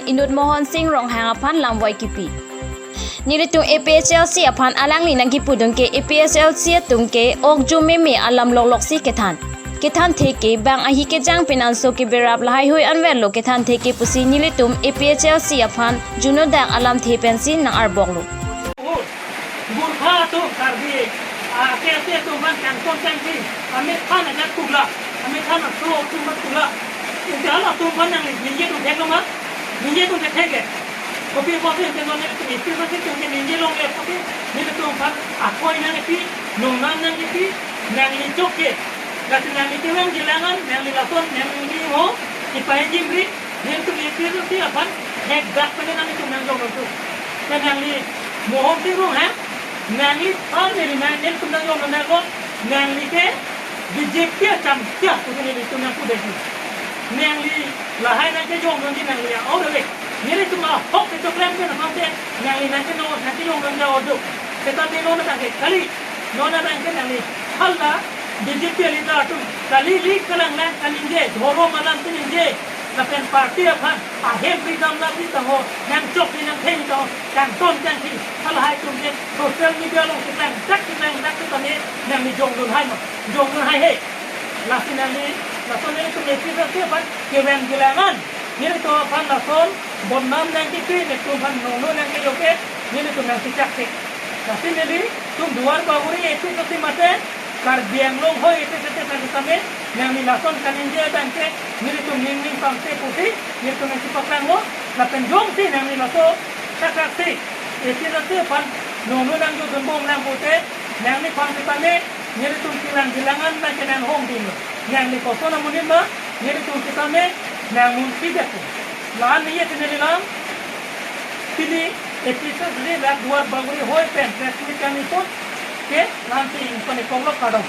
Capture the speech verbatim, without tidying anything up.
inut Mohon Sing Ronghang aphan lamvoi kipi. Nelitum A P H L C aphan alangli nangkipudun ke A P H L C atum ke ok jumeme alam lokloksi kethan. Kethan theke bang ahi kejang pen anso keberap lahai hui anverlo kethan theke pusi nelitum A P H L C aphan juno dak alamthe pensi nang-arboklo. Gurkha atum Karbi, ah, K S A atum aphan kangton kangthi, amethan ajat kugla, amethan aso atum aphan kugla. Inte halatum aphan nangli ningje dun theklo ma, ningje dun thek ke. Kopi apotsi inte non nelitum ipir pasi tum ke ningje longle apotsi, nelitum aphan akoi nangkipi, nonam nangkipi, nangli chok ke. Lasi nangli kevang kelang an, nangli lason, nangli ho, kipai jimri, nelitum ipir pasi aphan, hek dak pen nanglitum nangjong nangtum. Ke nangli Mohon Sing Ronghang, nangliphan neli nang, nelitum nangjong nanglo, nangli ke B J P achamchak pusi nelitum nangpudetji. Nangli lahai nangkejong nangji nangli ya-o dave. Nelitum ahok kechoklem pen aphan te nangli nangkeno nangkejong nangji aoduk. Seta te non abang ke kali, non abang ke nangli hala B J P leader atum kali li kalanglang kaningje, dhorom alam kaningje, lapen party aphan ahem ri dam lam ri tangho, nangchokji nangthengji tangho, kangton kangthi, halahai atum ke social media along keklang dak keklang dak setame nangli jongdun hai ma, jongdun hai he. Lasi nangli, lason nelitum A P H L C aphan kevang kelang an, nelitum aphan lason bodnam nangkipi, nelitum aphan nongno nangkejo ke, nelitum nangkechak ke. Lasi nelitum Duar Bagori A P H L C mate, Karbi Anglong hoi A P H L C aphan setame, nangli lason kaningje abang ke, nelitum ningning pangse pusi, nelitum nangchepaklanglo, lapen jongsi nangli laso, thakthak si, A P H L C aphan, nongno nangjodunbom lang pute, nangliphan setame, nelitum kelang kelang an nangkenanghongdunlo. Nangli koson amonit ma, nelitum setame, nangmun si dek. La-an ye si neli lang, pini A P H L C dak Duar Bagori hoi pen press meet kami pon, ke, la-an si ingkon ikonglo, kardom.